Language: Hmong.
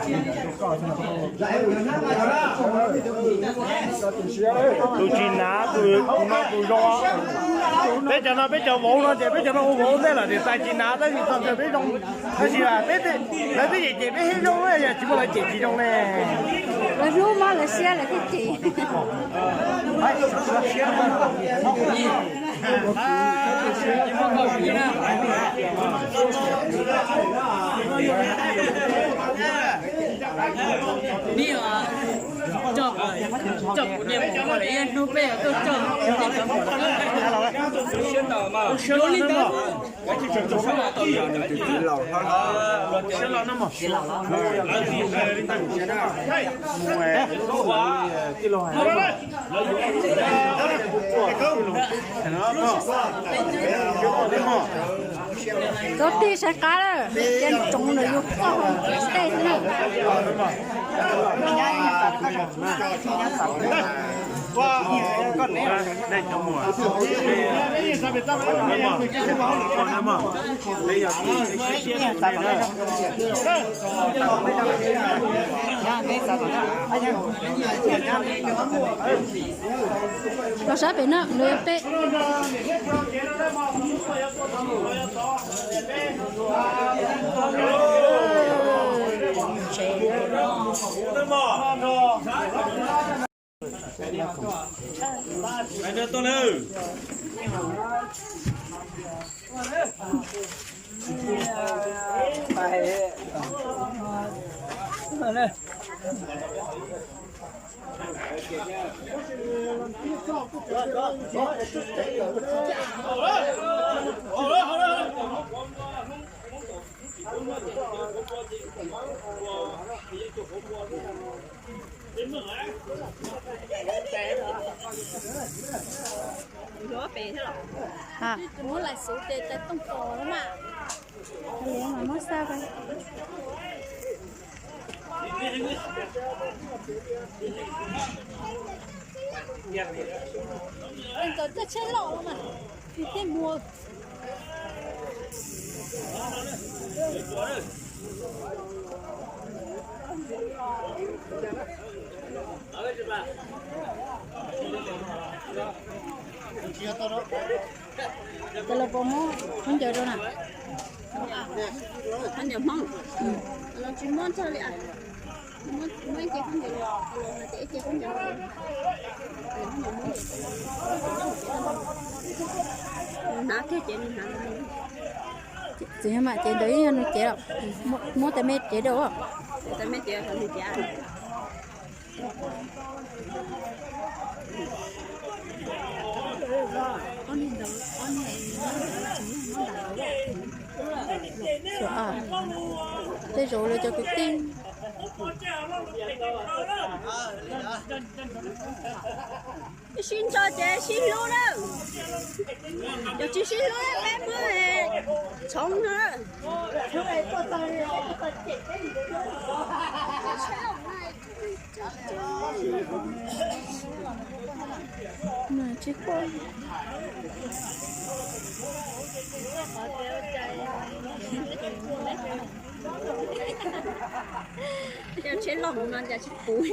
Tus tsis hnav tus no tus zoo. Peb cov no peb cov vauv no ces peb cov no ua vauv ntej lawm ces txais tsis hnav tab sis txog ntawm peb zoo. Tab sis peb, lawv twb cem cem peb thiab zoo, yog tsis muaj lawv cem tsis zoo ne. Lawv hlub mas lawv siab lawv thiaj cem. Koj tij saib qab lawm, cia tsoov ntawm yus qoj tej xwb na. Los sab pem no, lawv peb. Muab lais xwb ces tais tooj pos lawm mas. Muab xa. Nkawd coj tsheb loj los mas, tsis tej muag. Ces los puas muab khaub ncaws rau na? Khaub ncaws Hmoob los tsis muab txog li. Muab ib ce khaub ncaws, hais tias ib ce khaub ncaws, hnav kiag ces nws hnav. Txiv yog mam cev ntawd ib yog nws cev los, muab tais me cev rau. Tais me cev, nws cev. Tej zaum lawv cov kwv tij. Sib ntsog ces sib hlub na. Yog tsis sib hlub peb muab txhoov no. Tsis quaj. Cov tsheb loj no cas tsis puv.